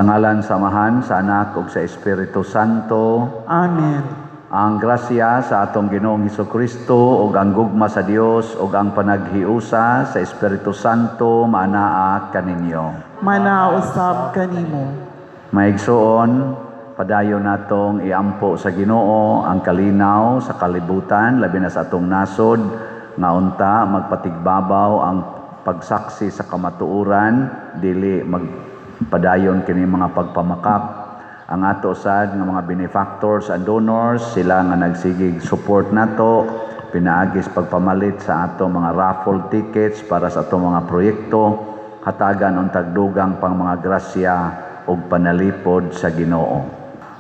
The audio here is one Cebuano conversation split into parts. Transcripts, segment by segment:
Sa ngalan sa Amahan, sa Anak ug sa Espiritu Santo. Amen. Ang grasya sa atong Ginoong Hesukristo ug ang gugma sa Dios ug ang panaghiusa sa Espiritu Santo maanaa kaninyo. Manausab kanimo. Maigsuon, padayon natong iampo sa Ginoo ang kalinaw sa kalibutan, labi na sa atong nasod nga unta magpatigbabaw ang pagsaksi sa kamatuoran, dili magpadayon kini mga pagpamakak. Ang ato sad nga mga benefactors and donors, sila nga nagsigig support nato pinaagi sa pagpamalit sa ato mga raffle tickets para sa ato mga proyekto, hatagan untag dugang pang mga grasya ug panalipod sa Ginoo.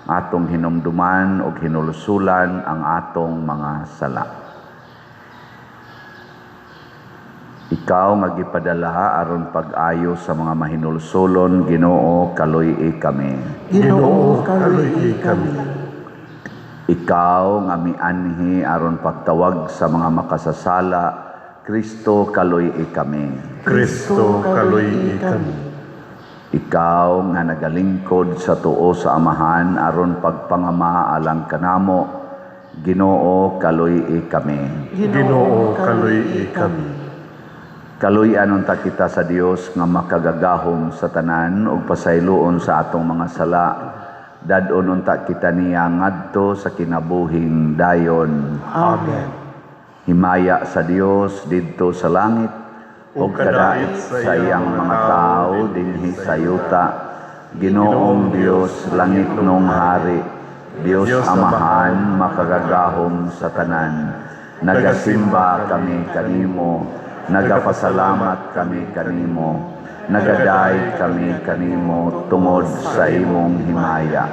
Atong hinumduman ug hinulsulan ang atong mga sala. Ikaw nga gipadala aron pag-ayo sa mga mahinulsulon, Ginoo, kaluy-i kami. Ginoo, kaluy-i kami. Ikaw nga mianhi aron pagtawag sa mga makasasala, Kristo, kaluy-i kami. Kristo, kaluy-i kami. Ikaw nga nagalingkod sa tuo sa Amahan aron pagpangama alang kanamo, Ginoo, kaluy-i kami. Ginoo, kaluy-i kami. Kaluy-an unta kita sa Dios nga makagagahom sa tanan ug pasayloon sa atong mga sala. Dad-on unta kita niya ngadto sa kinabuhing dayon. Amen. Himaya sa Dios didto sa langit ug kadait sa iyang mga tawo dinhi sa yuta. Ginoong Dios, langitnong hari, Dios Amahan makagagahom sa tanan. Nagasimba kami kanimo, nagapasalamat kami kanimo, nagaday kami kanimo tungod sa imong himaya.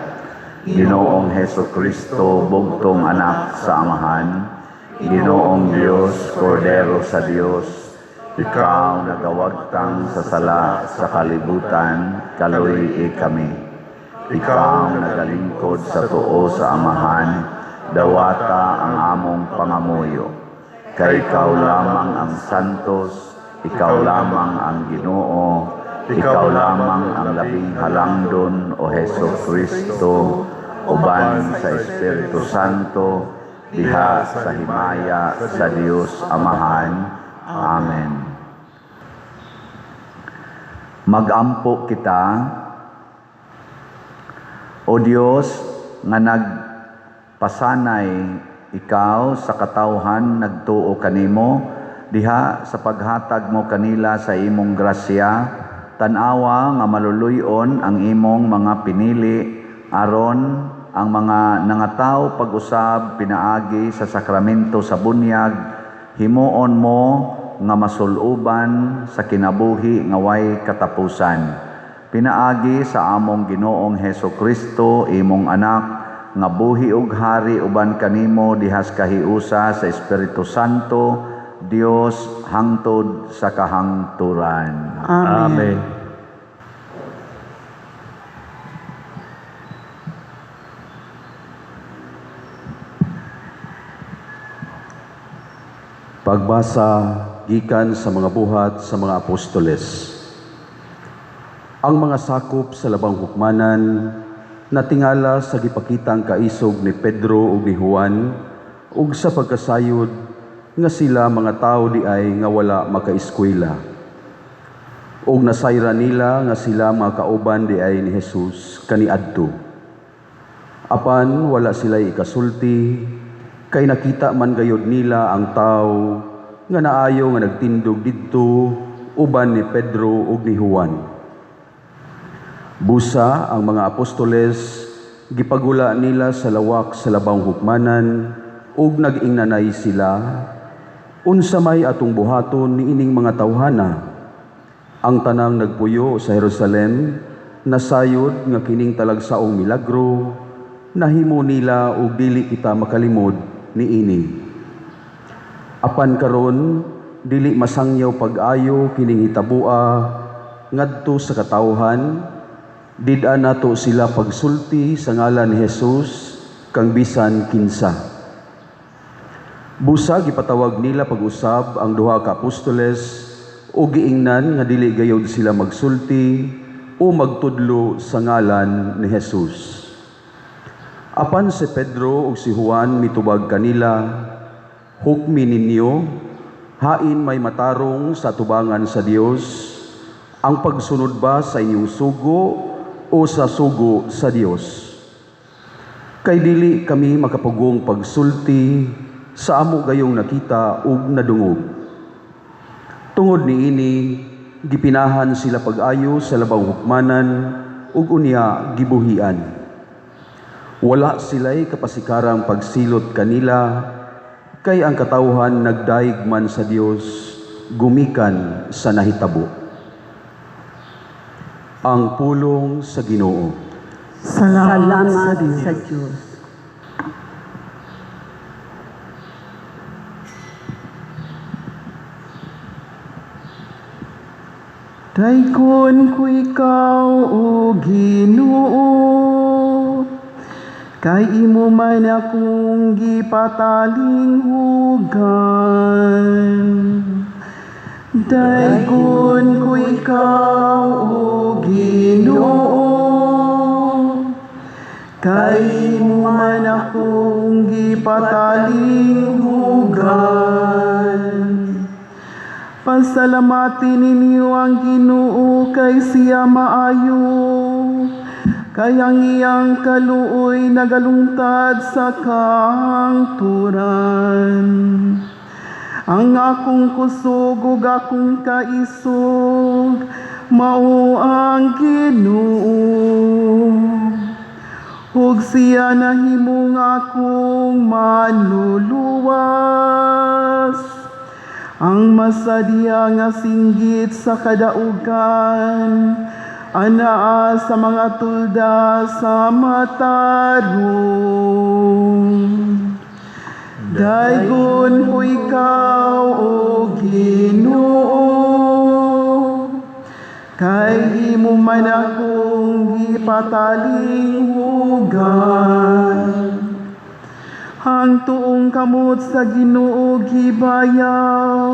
Ginoong Heso Kristo, bugtong anak sa Amahan, Ginoong Dios, Kordero sa Dios, ikaw nagawagtang sa sala sa kalibutan, kaluy-i kami. Ikaw nagalingkod sa tuo sa Amahan, dawata ang among pangamuyo. Kay ikaw lamang ang santos, ikaw lamang ang Ginoo, ikaw lamang ang labing halangdon, o Heso Kristo, uban sa Espiritu Santo, diha sa himaya sa Dios Amahan. Amen. Magampo kita, O Dios, nga nagpasanay ikaw sa katawhan nagtuo kanimo, diha sa paghatag mo kanila sa imong grasya, tan-awa nga maluluy-on ang imong mga pinili, aron ang mga nangataw pag-usab pinaagi sa sakramento sa bunyag, himuon mo nga masuluban sa kinabuhi nga way katapusan. Pinaagi sa among Ginoong Heso Kristo, imong anak, nga buhi ug hari uban kanimo dihas kahiusa sa Espiritu Santo, Dios hangtod sa kahangturan. Amen. Amen. Pagbasa gikan sa mga buhat sa mga apostoles. Ang mga sakop sa labang hukmanan natingala sa gipakitang kaisog ni Pedro ug ni Juan ug sa pagkasayod nga sila mga tawo di ay nga wala makaeskwela. Ug nasayra nila nga sila mga kauban di ay ni Jesus kaniadto. Apan wala sila ikasulti kay nakita man gayod nila ang tawo nga naayo nga nagtindog didto uban ni Pedro ug ni Juan. Busa ang mga apostoles gipagula nila sa lawak sa labang hukmanan ug nag-ingnanay sila, unsa may atong buhaton niining mga tawhana? Ang tanang nagpuyo sa Jerusalem nasayod nga kining talagsaong milagro nahimo nila ug dili kita makalimod niini. Apan karon dili masangyaw pag-ayo kining hitabua ngadto sa katawhan, did-a nato sila pagsulti sa ngalan ni Jesus kang bisan kinsa. Busa gipatawag nila pag-usab ang duha ka apostoles ug giingnan nga dili gayod sila magsulti o magtudlo sa ngalan ni Jesus. Apan si Pedro ug si Juan mitubag kanila, "Hukmi ninyo, hain may matarong sa tubangan sa Dios, ang pagsunod ba sa inyong sugo o sa sugo sa Dios? Kay dili kami makapugong pagsulti sa amo gayong nakita ug nadungog." Tungod niini, gipinahan sila pag-ayo sa labang hukmanan ug unya gibuhian. Wala sila'y kapasikarang pagsilot kanila, kay ang katawhan nagdayeg man sa Dios gumikan sa nahitabo. Ang pulong sa Ginoo. Salamat, sa Salamat Diyos. sa Diyos. Daykon ko ikaw, o Ginoo, kay imo man akong gipatalinghugan. Daykon ko ikaw, o Ginoo, kay imo man akong gipatalinghugan. Pasalamati ninyo ang Ginoo kay siya maayo, kay ang iyang kaluoy nagalungtad sa kahangturan. Ang akong kusog ug akong kaisog mao ang Ginoo, ug siya nahimong akong manluluwas. Ang masadya nga singgit sa kadaugan, anaa sa mga tulda sa matarong. Daygon ko ikaw, O Ginoo, kay imo man akong gipatalinghugan. Ang tuong kamot sa Ginoo gibayaw,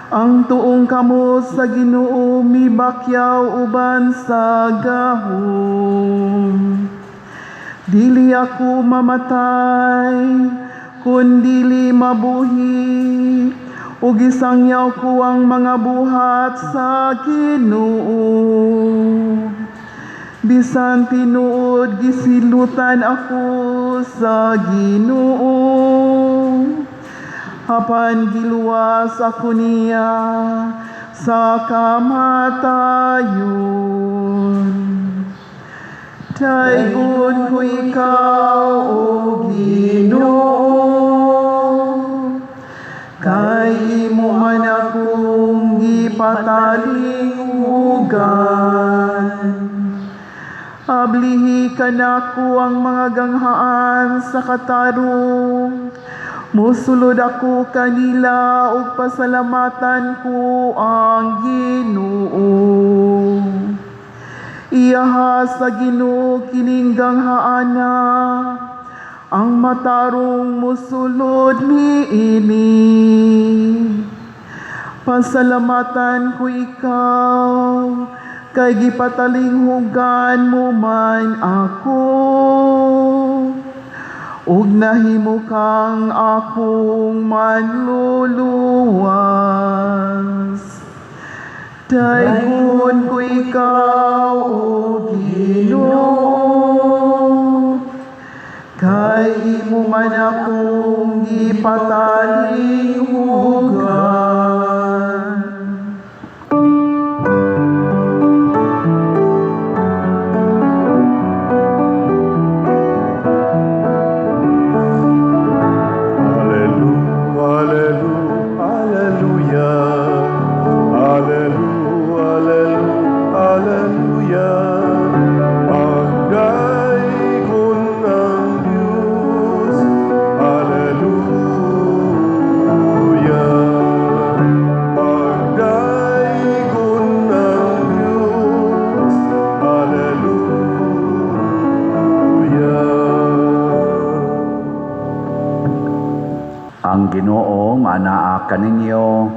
ang tuong kamot sa Ginoo mibakyaw uban sa gahom. Dili ako mamatay, kun dili mabuhi, ug isangyaw ko ang mga buhat sa Ginoo. Bisan tinuod gisilutan ako sa Ginoo, apan giluwas ako niya sa kamatayon. Daygon ko ikaw, O Ginoo, kay imo man akong gipatalinghugan. Ablihi kanako ang mga ganghaan sa katarong. Musulod ako kanila ug pasalamatan ko ang Ginoo. Iyaha sa Ginoo kining ganghaana, ang matarong musulod niini. Pasalamatan ko ikaw, kay gipatalinghugan mo man ako, ug nahimo kang akong manluluwas. Daygon ko ikaw, O Ginoo, kay imo man akong gipatalinghugan. Alleluia, alleluia, alleluia, alleluia, alleluia. Pagdaygon ang Diyos, alleluia. Pagdaygon ang Diyos, alleluia. Ang Ginoo manaa kaninyo.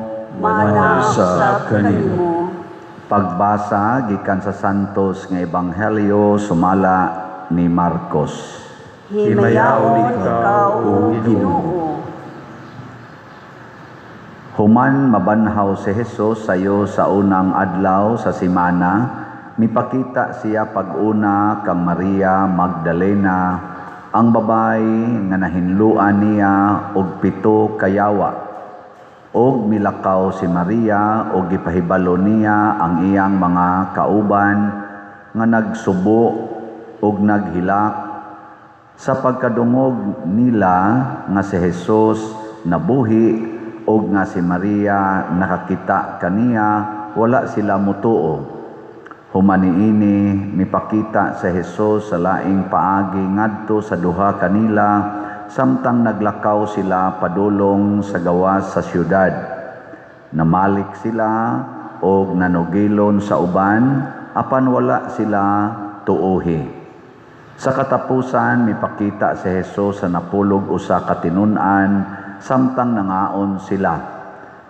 Manaa Sa usab kanimo. kanimo. Pagbasa gikan sa Santos nga Ebanghelyo sumala ni Marcos. Himayaon ikaw, O Ginoo. Human mabanhaw si Jesus sayo sa unang adlaw sa simana, mipakita siya pag-una kang Maria Magdalena, ang babae nga nahinluan niya og pito ka yawa. Og milakaw si Maria og gipahibalo niya ang iyang mga kauban nga nagsubo og naghilak sa pagkadungog nila nga si Jesus nabuhi og nga si Maria nakakita kaniya, wala sila mutuo. Human niini, mipakita si Jesus sa laing paagi ngadto sa duha kanila samtang naglakaw sila padulong sa gawas sa syudad. Namalik sila og nanugilon sa uban, apan wala sila tuohi. Sa katapusan, mipakita si Jesus sa 11 ka tinun-an samtang nangaon sila.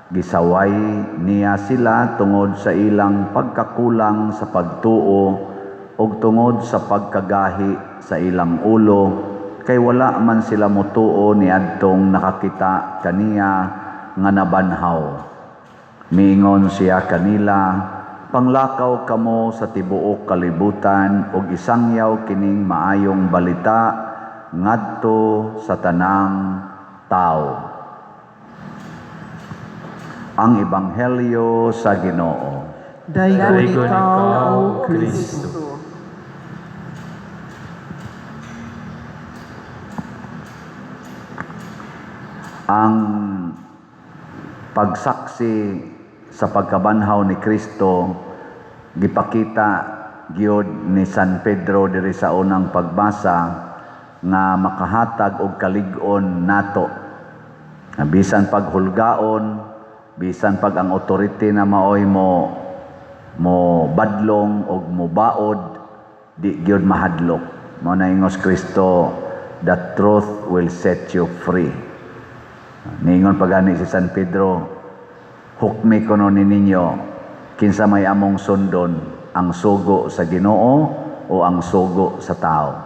Gisaway niya sila tungod sa ilang pagkakulang sa pagtuo ug tungod sa pagkagahi sa ilang ulo, kay wala man sila motuo niadtong nakakita kaniya nga nabanhaw. Miingon siya kanila, "Panglakaw kamo sa tibuok kalibutan ug isangyaw kining maayong balita ngadto sa tanang tawo." Ang Ebanghelyo sa Ginoo. Daygon Daygon ikaw, O ikaw, Kristo. Kristo. Ang pagsaksi sa pagkabanhaw ni Kristo gipakita gyud ni San Pedro diri sa unang pagbasa nga makahatag og kalig-on nato. Nga bisan paghulgaon, bisan pag ang authority na maoy mo badlong og mo baod, di gyud mahadlok. Mao na ingos Kristo, "The truth will set you free." Niingon pa gani si San Pedro, "Hukmi kuno ni ninyo kinsa may among sundon, ang sugo sa Ginoo o ang sugo sa tao?"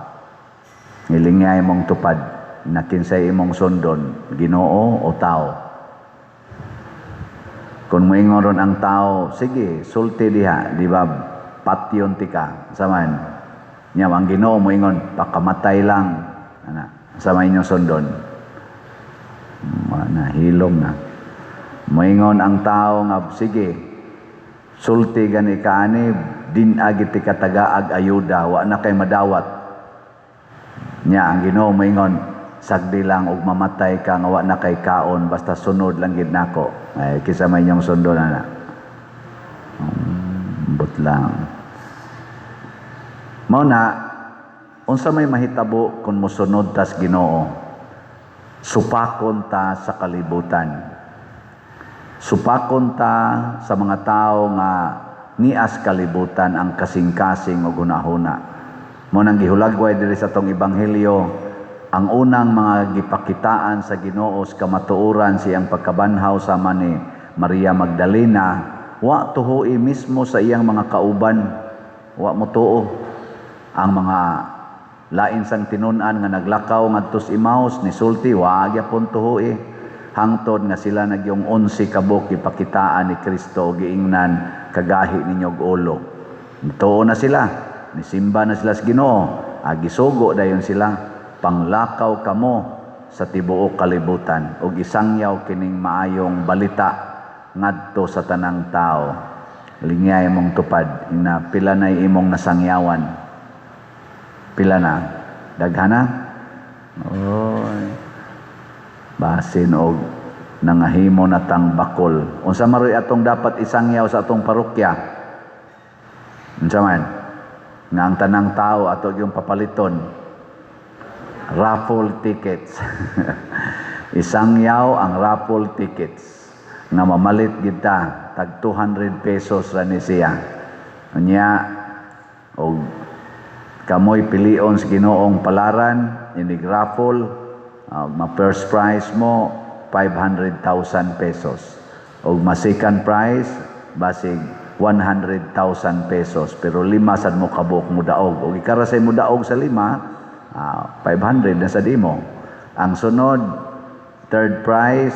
Ngilingay mong tupad na kinsay imong sundon, Ginoo o tao. Kung moingon ron ang tao, "Sige, sulti diha, di ba, patyon tika," saman. Nya ang Ginoo moingon, "Pakamatay lang." Ana, sa may inyong sundon? Na hilom na. Moingon ang tao nga, "Sige, sulti gani ka ani, din agi ti katagaag ayuda, wa na kay madawat." Nya ang Ginoo moingon, "Sagdi lang og mamatay ka nga wa na kay kaon, basta sunod lang gid nako." Ay, kinsa may inyong sundon ana? But lang. Mao na, unsa may mahitabo kung mosunod tas Ginoo? Supakon ta sa kalibutan. Supakon ta sa mga tao nga nias kalibutan ang kasing-kasing o hunahuna. Mao nang gihulagway diri sa atong ebanghelyo, ang unang mga gipakitaan sa Ginoo sa kamatuoran siyang pagkabanhaw sama ni Maria Magdalena, wa tuhoy mismo sa iyang mga kauban, wa mo tuo. Ang mga lain sang tinun-an nga naglakaw ngadto sa Emmaus ni sulti, wa gyapon tuhoy. Hangtod nga sila nagyong 11 kabuk gipakitaan ni Kristo og giingnan, "Kagahi ninyo og ulo." Tuo na sila, nisimba na sila sa Ginoo, gisugo dayon sila, "Panglakaw kamo sa tibuok kalibutan ug isangyaw kining maayong balita ngadto sa tanang tao." Lingay mong tupad ina pila nay imong nasangyawan. Pila na? Daghan na? Oy. Basin og nangahimo na tang bakol. Unsa maroy atong dapat isangyaw sa atong parokya? Unsa man? Nga ang tanang tao ato yung papaliton. Raffle tickets. Isangyaw ang raffle tickets. Nga mamalit kita tag 200 pesos ra ni siya. Unya og kamoy pilion sa Ginoong palaran inig raffle, ma first prize mo 500,000 pesos. Og ma second prize basig 100,000 pesos, pero lima sad mo kabuok mudaog. Og ikara say mudaog sa lima, 500 na sa dimo. Ang sunod, third prize,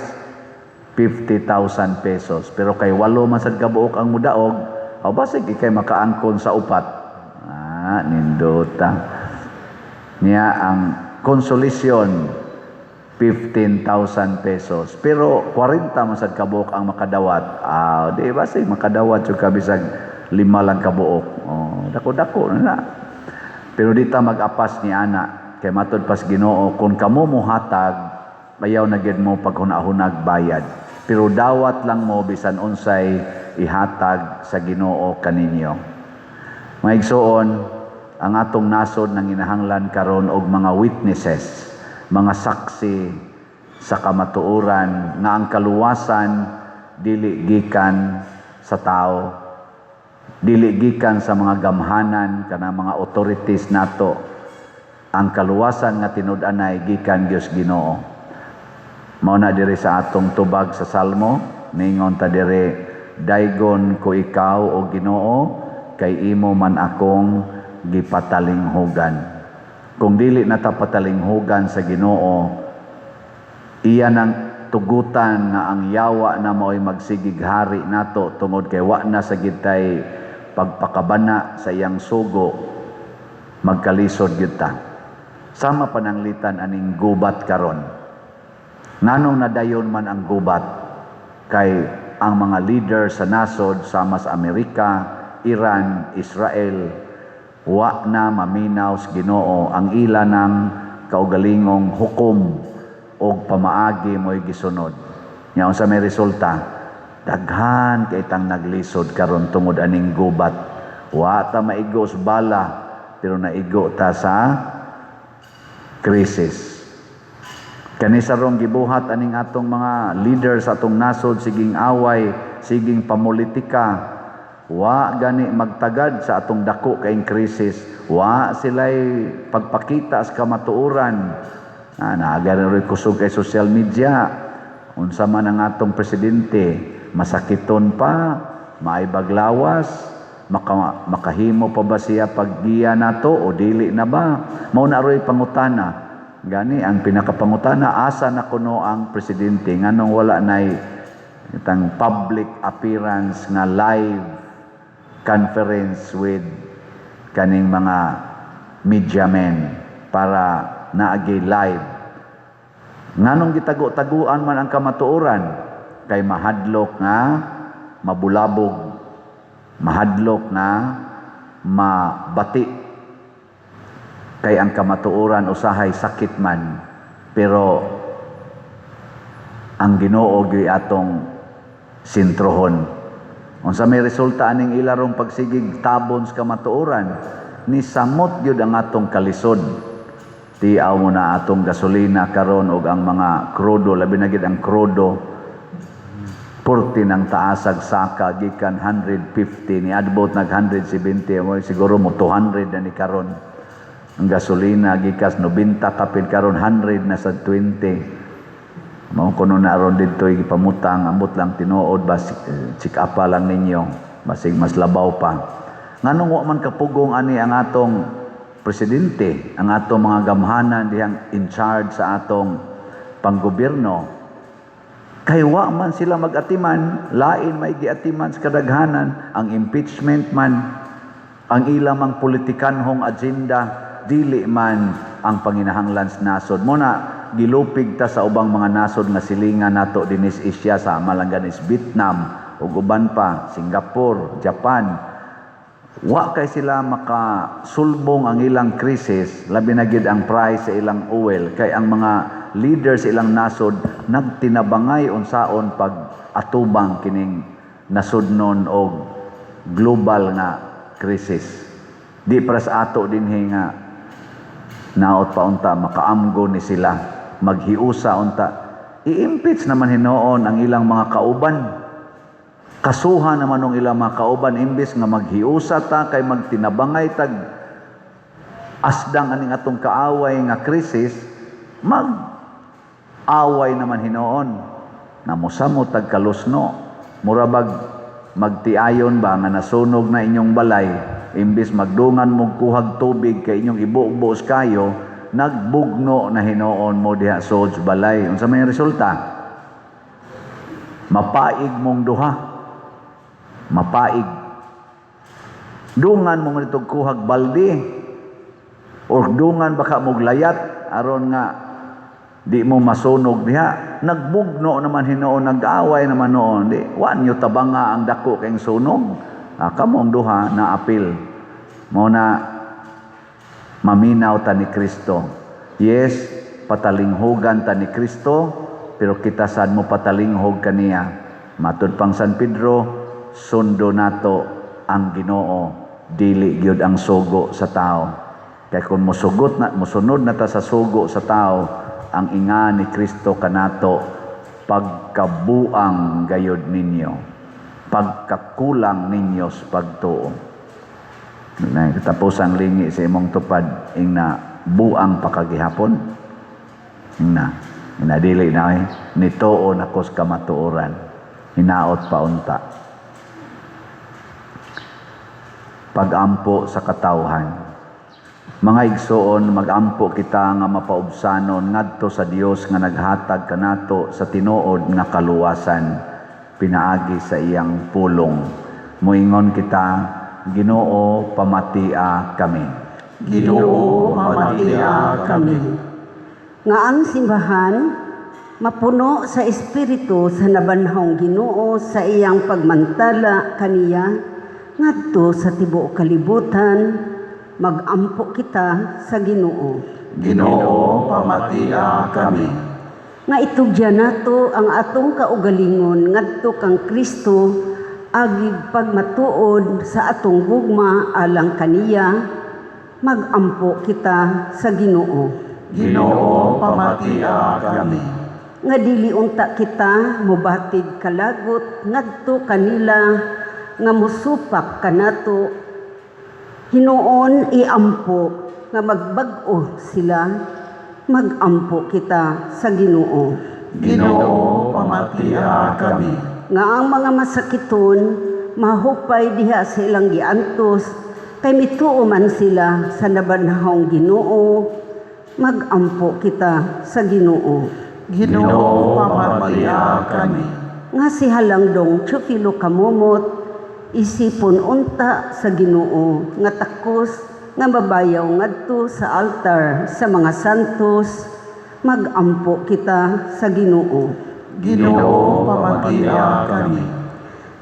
50,000 pesos, pero kay walo man sad kabuok ang mudaog, o basig ikay makaangkon sa upat. Nindota niya. Ang consolation, 15,000 pesos, pero 40 man sad kabuok ang makadawat. Di basig makadawat jud ka bisag lima lang kabuok. Oh, dako-dako na na. Pero di ta mag-apas ni ana, kay matud pas Ginoo, kung kamo mohatag, ayaw na gyud mo paghuna-hunag bayad, pero dawat lang mo bisan unsay ihatag sa Ginoo kaninyo. Mga igsoon, ang atong nasod nang inahanglan karon og mga witnesses, mga saksi sa kamatuoran nga ang kaluwasan dili gikan sa tao, dili gikan sa mga gamhanan kana mga authorities nato. Ang kaluwasan nga tinud-anay gikan Dios Ginoo. Mao na diri sa atong tubag sa Salmo, ningon ta diri, "Daygon ko ikaw, o Ginoo, kay imo man akong gipatalinghugan." Kung dili na ta patalinghugan sa Ginoo, iya nang tugutan nga ang yawa na mao'y magsigig hari nato tungod kay wa na sa gitay pagpakabana sa iyang sugo, magkalisod gyud ta. Sama pananglitan aning gubat karon. Nganong nadayon man ang gubat? Kay ang mga leader sa nasod sama sa Amerika, Iran, Israel, wa na maminaw sa Ginoo. Ang ila ng kaugalingong hukom og pamaagi mo'y gisunod. Nya unsa may resulta? Daghan kay tang naglisod karon tungod aning gubat. Wa ta maigo sa bala, pero naigo ta sa krisis. Kani sa rong gibuhat aning atong mga leader sa atong nasod, siging away, siging pamulitika, wa gani magtagad sa atong dako kaing krisis. Wa sila'y pagpakita sa kamatuoran. Naa gani rin kusog kay social media. Unsa man ang atong presidente, masakiton pa, maay baglawas, makahimo pa ba siya paggiya nato o dili na ba? Mao na ro'y pangutana. Gani ang pinakapangutana, asa na kuno ang presidente? Nganong wala nay itang public appearance nga live conference with kaning mga media men para naagi live? Nganong gitago-taguan man ang kamatuoran? Kay mahadlok nga mabulabog, mahadlok nga mabati, kay ang kamatuoran usahay sakit man, pero ang Ginoo gyud atong sentrohon. Unsa may resulta aning ilarong pagsigig tabon sa kamatuoran? Ni samot gyud ang atong kalisod. Tiaw mo na atong gasolina karon og ang mga krudo, labi na gid ang krudo, 40 ng taasag saka gikan 150, ni adbot nag 170 mo, siguro mo 200 na ni karon. Ang gasolina gikas 90 kapin, karon 100 na sa 20. Mao kuno na aron didto gipamutang. Ambot lang tinuod, bas check up pa lang ninyo, basig mas labaw pa. Nganong wa man kapugong ani ang atong presidente, ang atong mga gamhanan dihang in charge sa atong panggobyerno? Kay wa man sila mag-atiman, lain may giatiman sa kadaghanan, ang impeachment man, ang ilang mang politikanhong agenda, dili man ang panginahanglan sa nasod. Mao na gilupig ta sa ubang mga nasod nga silingan nato dinis Asia, sa malanggan is Vietnam ug uban pa, Singapore, Japan. Wa kay sila makasulbong ang ilang krisis, labi na gyud ang price sa ilang oil, kay ang mga leaders sa ilang nasod nagtinabangay unsaon pag atubang kining nasudnon og global nga krisis. Di para sa ato dinhi nga naot pa unta makaamgo ni sila, maghiusa unta. I-impeach naman hinuon ang ilang mga kauban, kasuhan naman ang ilang mga kauban, imbes nga maghiusa ta kay magtinabangay tag asdang aning atong kaaway nga krisis, mag away naman hinuon, namusamo tag kalusno, mura bag Magtiayon ba nga nasunog na inyong balay, imbis magdungan mo kuhag tubig kay inyong ibugbos kayo, nagbugno na hinuon mo diha soj balay. Unsa may resulta? Mapaig mong duha. Mapaig. Dungan mo nito kuhag balde or dungan baka mog layat aron nga di mo masunog diha. Nagbugno naman hinuon, nag-away naman noon. Di wa nyo tabanga ang dako kayong sunog. Ah, kamong duha na apil mo na maminaw ta ni Kristo. Yes, patalinghugan ta ni Kristo, pero kita sad mo patalinghog kaniya. Matud pang San Pedro, sundo nato ang Ginoo, dili gyud ang sugo sa tao. Kay kung mosugot na, mosunod na ta sa sugo sa tao, ang inga ni Kristo kanato, "Pagkabuang gayod ninyo, pagkakulang ninyo sa pagtuo." Na tapos ang lingi sa imong tupad, ing na buang pakagihapon. Ing na inadili na eh nituo na kos kamatuoran, hinaot paunta. Pagampo sa katawhan. Mga igsoon, magampo kita nga mapaubsanon ngadto sa Dios nga naghatag kanato sa tinuod nga kaluwasan pinaagi sa iyang pulong. Moingon kita, Ginoo, pamatia kami. Ginoo, pamatia kami. Nga ang simbahan mapuno sa espiritu sa nabanhawng Ginoo sa iyang pagmantala kaniya ngadto sa tibuok kalibutan, magampo kita sa Ginoo. Ginoo, pamatia kami. Nga itugyan nato ang atong kaugalingon ngadto kang Kristo agig pagmatuod sa atong gugma alang kaniya, magampo kita sa Ginoo. Ginoo, pamatia kami. Nga dili unta kita mobatid kalagot ngadto kanila nga musupak kanato, hinuon iampo nga magbag-o sila, magampo kita sa Ginoo. Ginoo, pamatia kami. Nga ang mga masakiton mahupay diha sa ilang giantos kay mituo man sila sa nabanhawng Ginoo, magampo kita sa Ginoo. Ginoo, pamatia kami. Nga si Halangdong Teofilo Camomot isipon unta sa Ginoo nga takos nga mabayaw ngadto sa altar sa mga santos, magampo kita sa Ginoo. Ginoo, pamatia kami.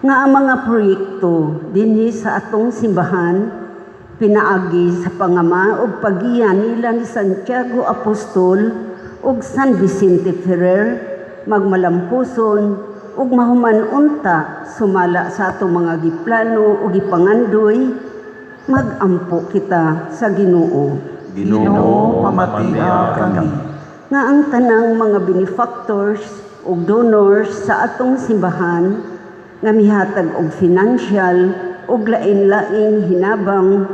Nga ang mga proyekto dinhi sa atong simbahan pinaagi sa pangama ug pagiya nila ni Santiago Apostol ug San Vicente Ferrer magmalampuson ug mahuman unta sumala sa atong mga giplano ug gipangandoy, magampo kita sa Ginoo. Ginoo, pamatia kami. Nga ang tanang mga benefactors ug donors sa atong simbahan nga mihatag og financial ug lain-laing hinabang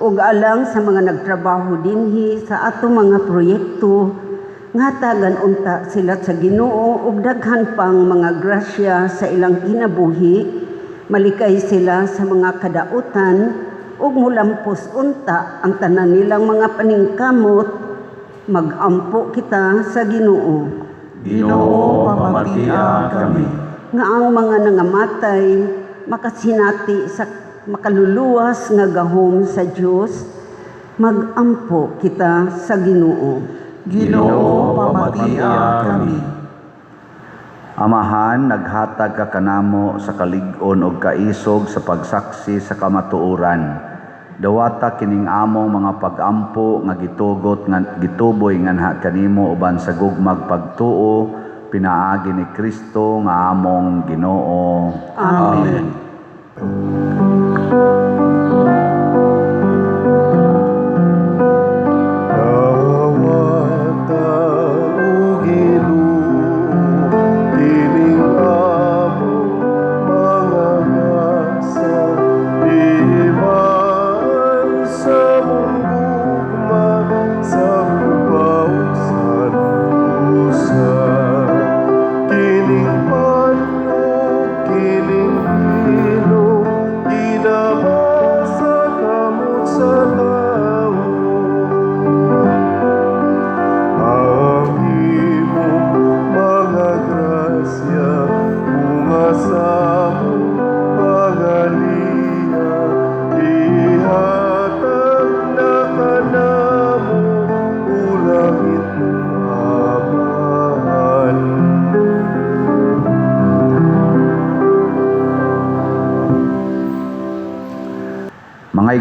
ug alang sa mga nagtrabaho dinhi sa atong mga proyekto, ngatagan unta sila sa Ginoo ug daghan pang mga grasya sa ilang kinabuhi, malikay sila sa mga kadautan ug mulampos unta ang tanan nilang mga paningkamot, magampo kita sa Ginoo. Ginoo, pamatia kami. Nga ang mga nangamatay makasinati sa makaluluwas nga gahom sa Dios, magampo kita sa Ginoo. Ginoo, pamatia kami. Amahan, naghatag ka kanamo sa kalig-on og kaisog sa pagsaksi sa kamatuoran. Dawata kining among mga pagampo nga gitugot nga gituboy nganha kanimo uban sa gugmag pagtuo pinaagi ni Kristo nga among Ginoo. Amen. Dawata, o Ginoo, kining among mga gasa, iman sa mong gugma sa hupaw sa lusa. Kining pan ug kining bino.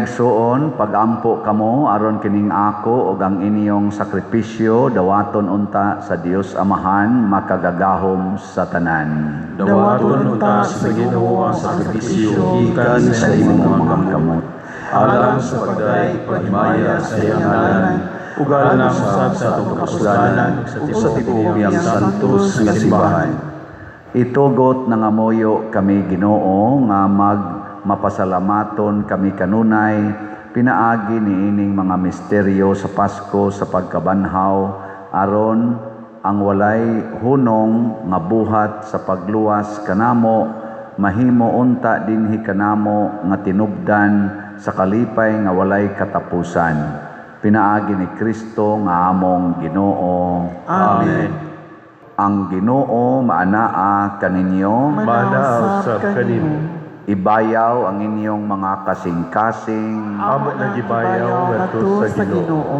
Mga igsuon, pagampo kamo aron kining ako ug ang inyong sakripisyo dawaton unta sa Dios Amahan makagagahom sa tanan. Dawaton unta sa Ginoo ang sakripisyo gikan sa imong mga kamot, alang sa pagdayeg paghimaya sa iyang ngalan ug alang usab sa atong kapuslanan ug sa tibuok niyang santos nga simbahan. Itugot nangamuyo kami, Ginoo, nga mapasalamaton kami kanunay pinaagi niining mga misteryo sa Pasko sa pagkabanhaw, aron ang walay hunong nga buhat sa pagluwas kanamo mahimo unta dinhi kanamo nga tinubdan sa kalipay nga walay katapusan, pinaagi ni Kristo nga among Ginoo. Amen. Ang Ginoo maanaa kaninyo. Maanaa usab kanimo. Ibayaw ang inyong mga kasing-kasing. Amo na gibayaw ngadto sa Ginoo.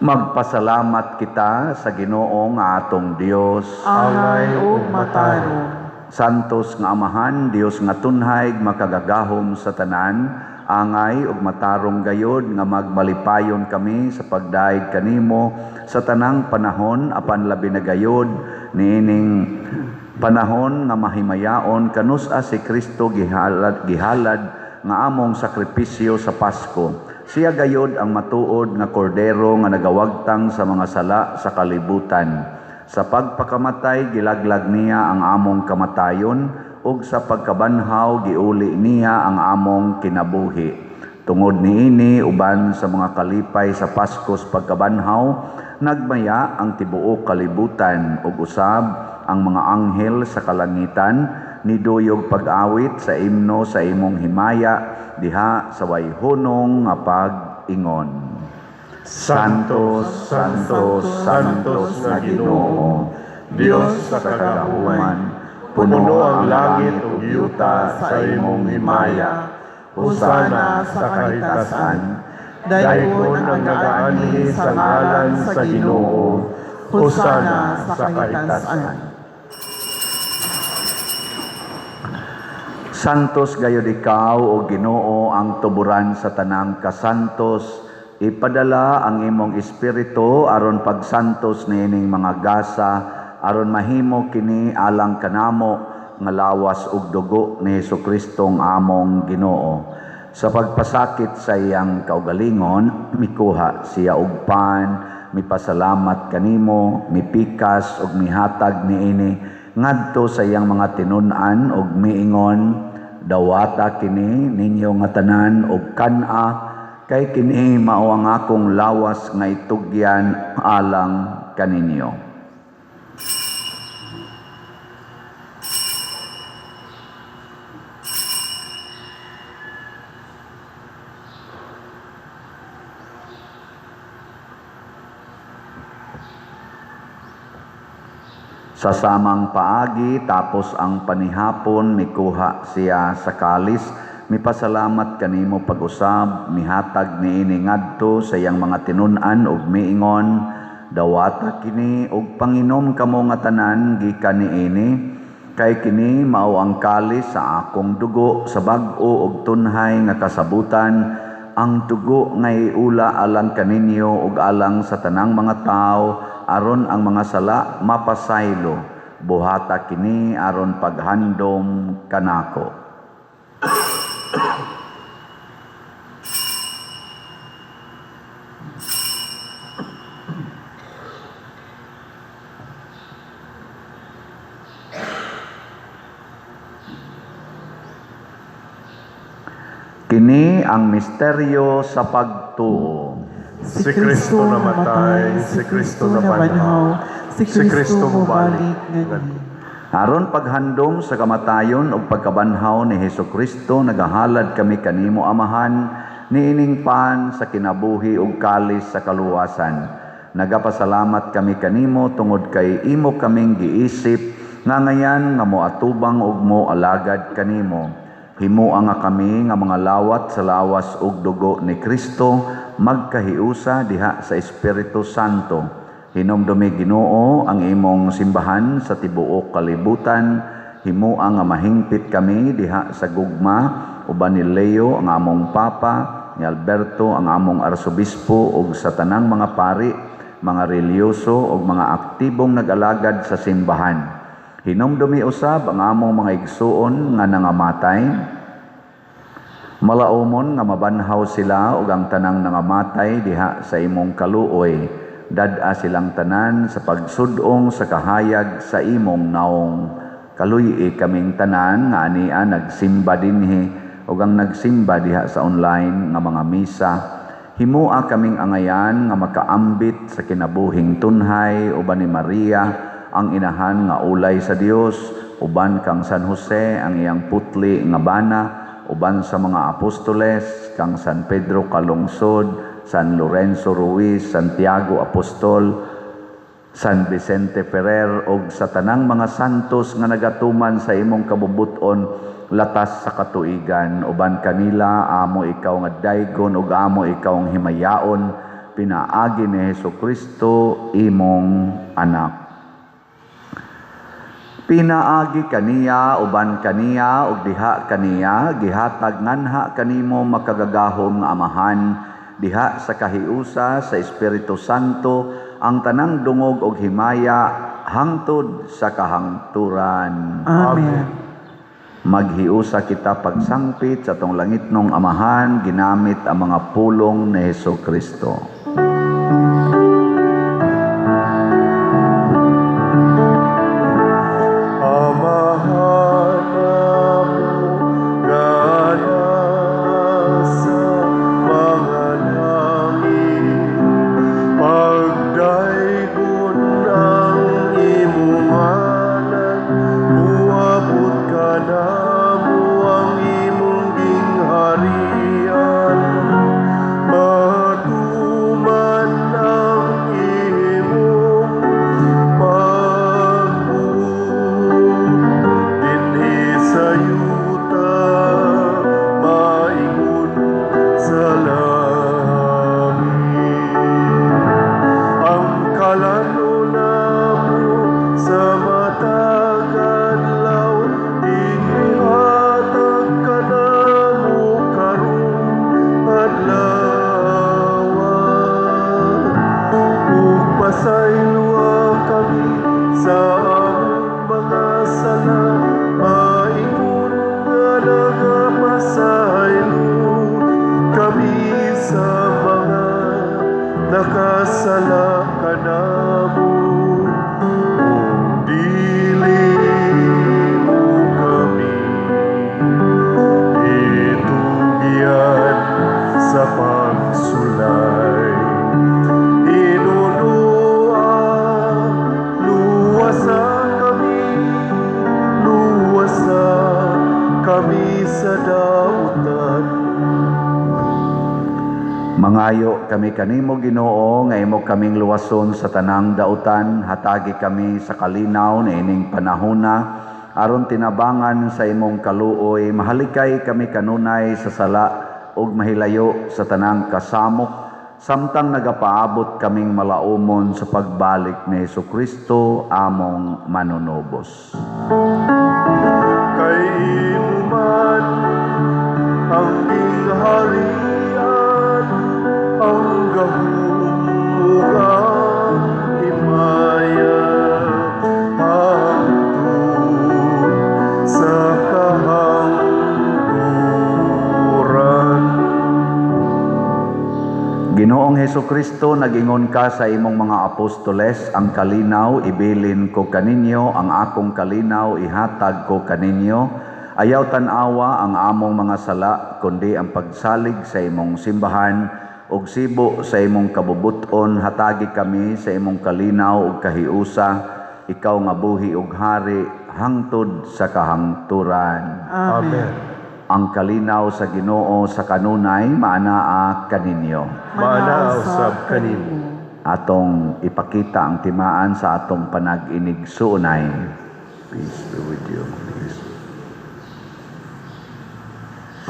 Magpasalamat kita sa Ginoo nga atong Dios. Angay ug matarong. Santos nga Amahan, Dios nga tunhay, makagagahom sa tanan, angay ug matarong gayod nga magmalipayon kami sa pagdayeg kanimo sa tanang panahon, apan labi na gayod niining panahon nga mahimayaon kanus-a si Kristo gihalad nga among sakripisyo sa Pasko. Siya gayod ang matuod nga kordero nga nagawagtang sa mga sala sa kalibutan. Sa pagpakamatay gilaglag niya ang among kamatayon ug sa pagkabanhaw giuli niya ang among kinabuhi. Tungod niini uban sa mga kalipay sa Pasko sa pagkabanhaw, nagmaya ang tibuok kalibutan ug usab ang mga anghel sa kalangitan niduyog pag-awit sa imno sa imong himaya diha sa way hunong nga pag-ingon. Santo, Santo, Santos nga Ginoo, Dios sa kagahuman, Puno ang langit ug yuta sa imong himaya. Hosana sa kahitasan. Daygon ang nagaanhi sa ngalan sa Ginoo. Hosana sa kahitasan. Santos gayud ikaw, o Ginoo, ang tuburan sa tanang kasantos. Ipadala ang imong espiritu aron pagsantos niining mga gasa, aron mahimo kini alang kanamo nga lawas ug dugo ni Hesukristo ang among Ginoo. Sa pagpasakit sa iyang kaugalingon, mikuha siya og pan, mipasalamat kanimo, mipikas ug mihatag niini ngadto sa iyang mga tinun-an ug miingon, "Dawata kini ninyo nga tanan og kan-a, kay kini mao ang akong lawas nga itugyan alang kaninyo." Sa samang paagi, tapos ang panihapon, mikuha siya sa kalis, mipasalamat kanimo pag-usab, mihatag niini ngadto sa iyang mga tinun-an ug miingon, "Dawata kini ug panginom kamo nga tanan gikan niini, kay kini mao ang kalis sa akong dugo sa bag-o ug tunhay nga kasabutan, ang dugo nga iula alang kaninyo ug alang sa tanang mga tawo aron ang mga sala mapasaylo. Buhata kini aron paghandom kanako." Kini ang misteryo sa pagtuo. Si Kristo namatay, si Kristo nabanhaw, si Kristo mobalik nganhi. Aron paghandom sa kamatayon ug pagkabanhaw ni Hesukristo, nagahalad kami kanimo, Amahan, niining pan sa kinabuhi ug kalis sa kaluwasan. Nagapasalamat kami kanimo tungod kay imo kaming giisip nga ngayan nga moatubang ug moalagad kanimo. Himoa nga kami nga mga lawat sa lawas ug dugo ni Kristo magkahiusa diha sa Espiritu Santo. Hinumdumi, Ginoo, ang imong simbahan sa tibuok kalibutan. Himoa nga mahingpit kami diha sa gugma uban ni Leo ang among Papa, ni Alberto ang among arsobispo ug sa tanang mga pari, mga relihiyoso ug mga aktibong nag-alagad sa simbahan. Hinumdumi usab ang among mga igsuon nga nangamatay. Malaumon nga mabanhaw sila ug ang tanang nangamatay diha sa imong kaluoy. Dad-a silang tanan sa pagsud-ong sa kahayag sa imong naong. Kaluy-i kaming tanan nga ania nagsimba dinhi ug ang nagsimba diha sa online nga mga misa. Himoa kaming angayan nga makaambit sa kinabuhing tunhay uban ni Maria ang inahan nga ulay sa Dios, uban kang San Jose ang iyang putli nga bana, uban sa mga apostoles, kang San Pedro Calungsod, San Lorenzo Ruiz, Santiago Apostol, San Vicente Ferrer ug sa tanang mga santos nga nagatuman sa imong kabubut-on latas sa katuigan. Uban kanila amo ikaw nga daygon ug amo ikaw ang himayaon pinaagi ni Hesukristo imong anak. Pinaagi kaniya, uban kaniya ug diha kaniya, gihatag nganha kanimo makagagahom nga Amahan diha sa kahiusa sa Espiritu Santo ang tanang dungog og himaya hangtod sa kahangturan. Amen. Maghiusa kita pagsangpit sa atong langitnong Amahan ginamit ang mga pulong ni Hesukristo. Amahan namo nga nasa mga langit, pagdaygon ang imong ngalan, moabot kanamo ang imong gingharian, matuman ang imong pagbuot dinhi sa yuta maingon sa langit. Ang kalan-on namo sa matag adlaw ihatag kanamo karong adlaw. Ug pasayloa kami sa among mga sala maingon nga nagapasaylo kami sa mga nakasala kanamo. Ug dili mo kami itugyan sa pagsulay. Hinunoa, luwasa kami, luwasa kami sa dautan. Mangayo kami kanimo, Ginoo, nga imo kaming luwason sa tanang dautan. Hatagi kami sa kalinaw niining panahona aron tinabangan sa imong kaluoy mahalikay kami kanunay sa sala ug mahilayo sa tanang kasamok samtang nagapaabot kaming malaumon sa pagbalik ni Hesukristo among manunubos. Kay imo man ang gingharian, ang gahom ug ang himaya hangtod sa kahangturan. Ginoong Hesukristo, nagingon ka sa imong mga apostoles, "Ang kalinaw ibilin ko kaninyo, ang akong kalinaw ihatag ko kaninyo." Ayaw tan-awa ang among mga sala, kundi ang pagsalig sa imong simbahan, ug sibo sa imong kabubuton, hatagi kami sa imong kalinaw ug kahiusa, ikaw nga buhi ug hari hangtod sa kahangturan. Amen. Ang kalinaw sa Ginoo sa kanunay maanaa kaninyo. Maanaa usab kanimo. Atong ipakita ang timaan sa atong panag-inigsuonay. Peace be with you. Peace.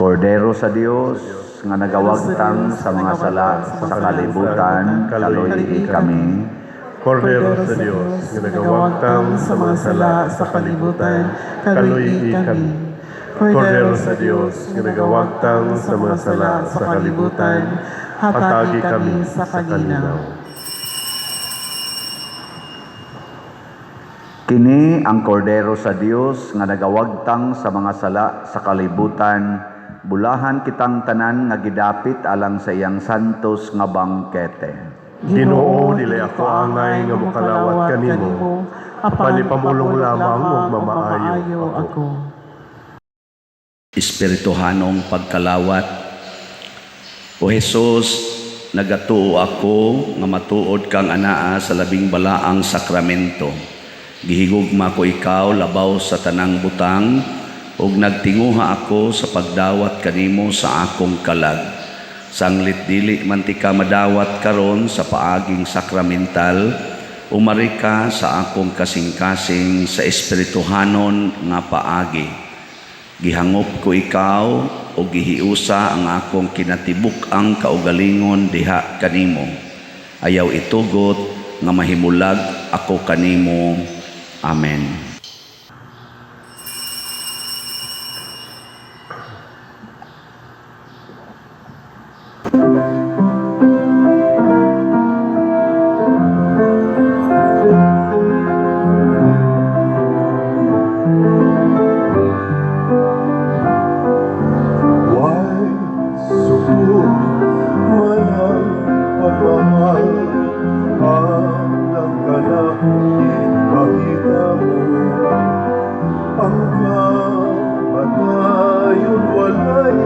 Kordero sa Dios nga nagawagtang sa mga sala sa kalibutan, kaluy-i kami. Kordero sa Dios nga nagawagtang sa mga sala sa kalibutan, kaluy-i kami. Kordero sa Dios nga nagawagtang sa mga sala sa kalibutan, hatagi kami sa kalinaw. Kini ang kordero sa Dios nga nagawagtang sa mga sala sa kalibutan, bulahan kitang tanan nga gidapit alang sa iyang santos nga bangkete. Ginoo, dili ako angay nga mokalawat kanimo, apan ipamulong lamang ug mamaayo ako. Espirituhanong pagkalawat. O Hesus, nagatuo ako nga matuod kang anaa sa labing balaang sakramento. Gihigugma ko ikaw labaw sa tanang butang ug nagtinguha ako sa pagdawat kanimo sa akong kalag. Sanglit dili man ti ka madawat karon sa paaging sakramental, umari ka sa akong kasing-kasing sa espirituhanon nga paagi. Gihangop ko ikaw o gihiusa ang akong kinatibuk-ang kaugalingon diha kanimo. Ayaw itugot nga mahimulag ako kanimo. Amen. Why sukod man ang pagmamahal, alang ka na ipakita mo. Ang kamatayon walay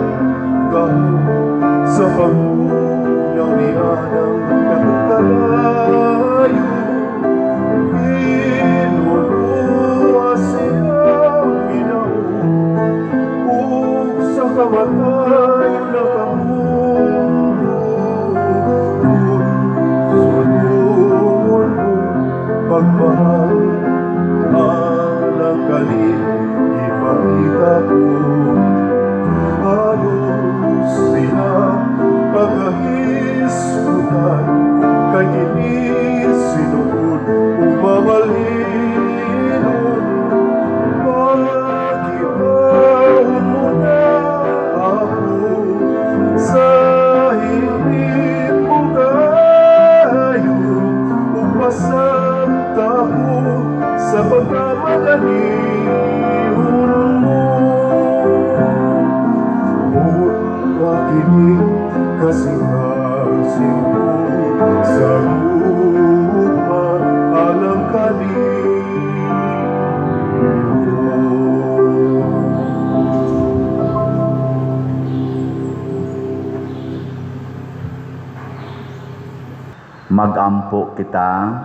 gahom sa pagkulang ni Anang katong. Inuluwa siyang ginaon ug sa kamatayon nakamundo. Sulungon mo pagmahal, alang kanino ipakita ko. Halos sila pagkahisgutan, kay kini sinuod ug mamalhinon. Pagkitaon mo na ako sa hingpit mo kayo, ug masabta ko sa pagkamadalihon mo. Buot na kini kasing-kasing ko sa gugma alang kanimo. Magampo kita.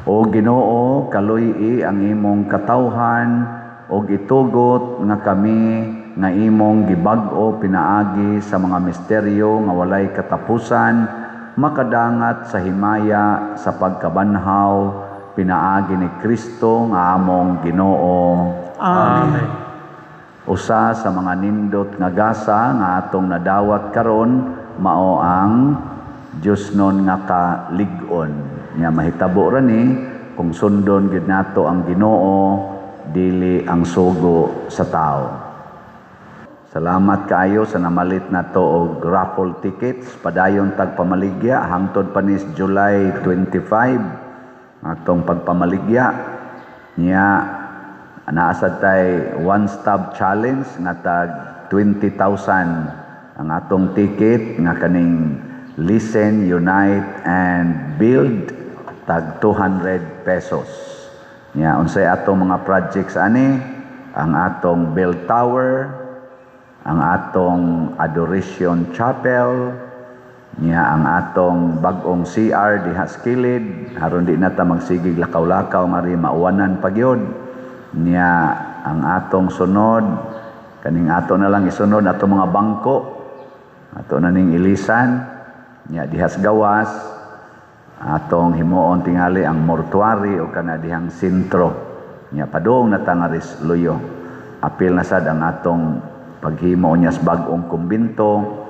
O Ginoo, kaluy-i ang imong katawhan ug itugot nga kami nga imong gibag-o pinaagi sa mga misteryo nga walay katapusan makadangat sa himaya sa pagkabanhaw pinaagi ni Kristo nga among Ginoo. Amen. Usa sa mga nindot nga gasa nga atong nadawat karon mao ang Diosnon nga kalig-on. Nya mahitabo ra ni kung sundon gyud nato ang Ginoo, dili ang sugo sa tao. Salamat kaayo sa namalit nato og raffle tickets. Padayon tag pamaligya hangtod pa ni July 25 atong pagpamaligya. Nya naasad tay one stop challenge nga tag 20,000 ang atong ticket nga kaning Listen, Unite and Build, tag 200 pesos. Nya unsay atong mga projects ani? Ang atong bell tower, ang atong Adoration Chapel, niya ang atong bag-ong CR diha sa kilid, aron di na ta magsigig lakaw-lakaw ngari mauwanan pa gyud. Niya ang atong sunod, kaning ato na lang isunod atong mga bangko, ato na ning ilisan, niya diha sa gawas, atong himuon tingali ang mortuary o kana dihang sentro. Niya padung na ta nga ris luyo. Apil na sad ang atong paghimo niya sa bag-ong kumbinto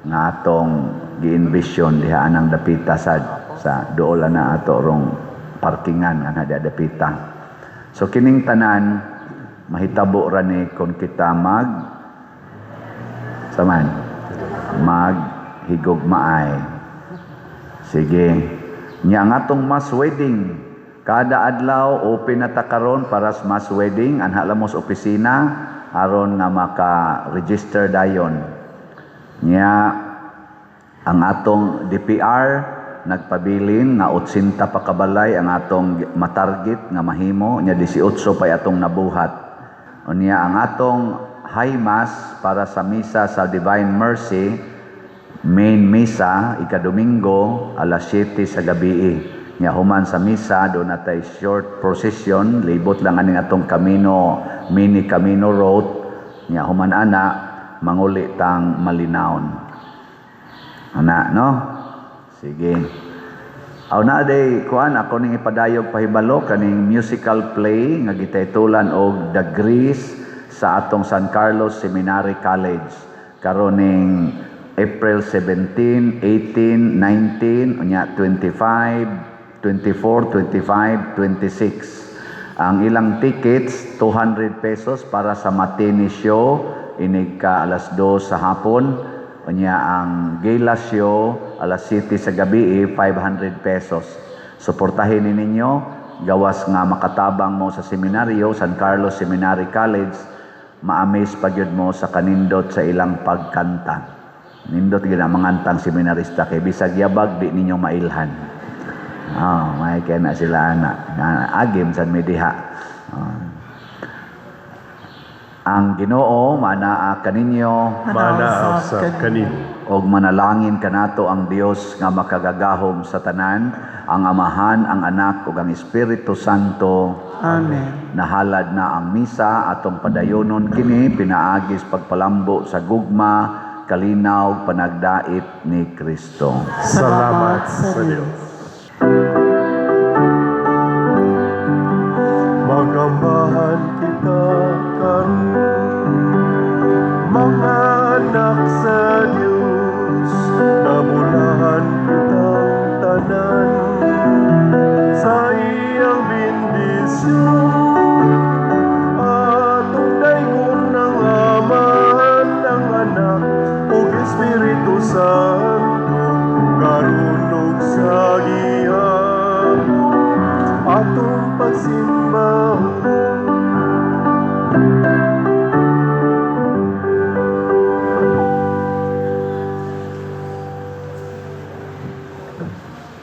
nga atong gi-envision diha anang dapita sad sa duol na ato rong parkingan nga diha dapita. So kining tanan Mahitabo ra ni kung kita mag saman maghigugmaay. Sige. Nya ang atong mass wedding kada adlaw, open na ta karon para sa mass wedding. Anha lang mo sa opisina aron nga maka-register dayon. Nya ang atong DPR nagpabilin nga 80 pa kabalay ang atong matarget nga mahimo, nya 18 pa atong nabuhat. Unya ang atong high mass para sa misa sa Divine Mercy, main misa, ikadomingo, alas 7 sa gabi. Nya human sa misa, duna natay short procession, libot lang aning atong kamino, mini camino road. Nya human ana, manguli tang Malinawon. Ana, no? Sige. Aw na day kuan, ako ning ipadayog pahibalo kaning musical play nga gitaytulan og The Grease sa atong San Carlos Seminary College. Karon ning April 17, 18, 19, unya 25, 24, 25, 26. Ang ilang tickets, 200 pesos para sa matinee show inig ka alas 2 sa hapon. Unya ang gala show alas 7 sa gabi, 500 pesos. Suportahin ni ninyo gawas nga makatabang mo sa seminaryo, San Carlos Seminary College, ma-amaze pa gyud mo sa kanindot sa ilang pagkanta. Nindot gyud ang mga antang seminarista kay bisag yabag di ninyo mailhan. Ah, may kaya na sila ana. Agim sad mi diha. Ah. Ang Ginoo manaa kaninyo. Manaa usab kanimo. Og manalangin kanato ang Dios nga makagagahom sa tanan, ang Amahan, ang Anak ug ang Espiritu Santo. Amen. Nahalad na ang misa, atong padayonon kini pinaagis pagpalambo sa gugma, kalinaw, panagdait ni Kristo. Salamat sa Dios.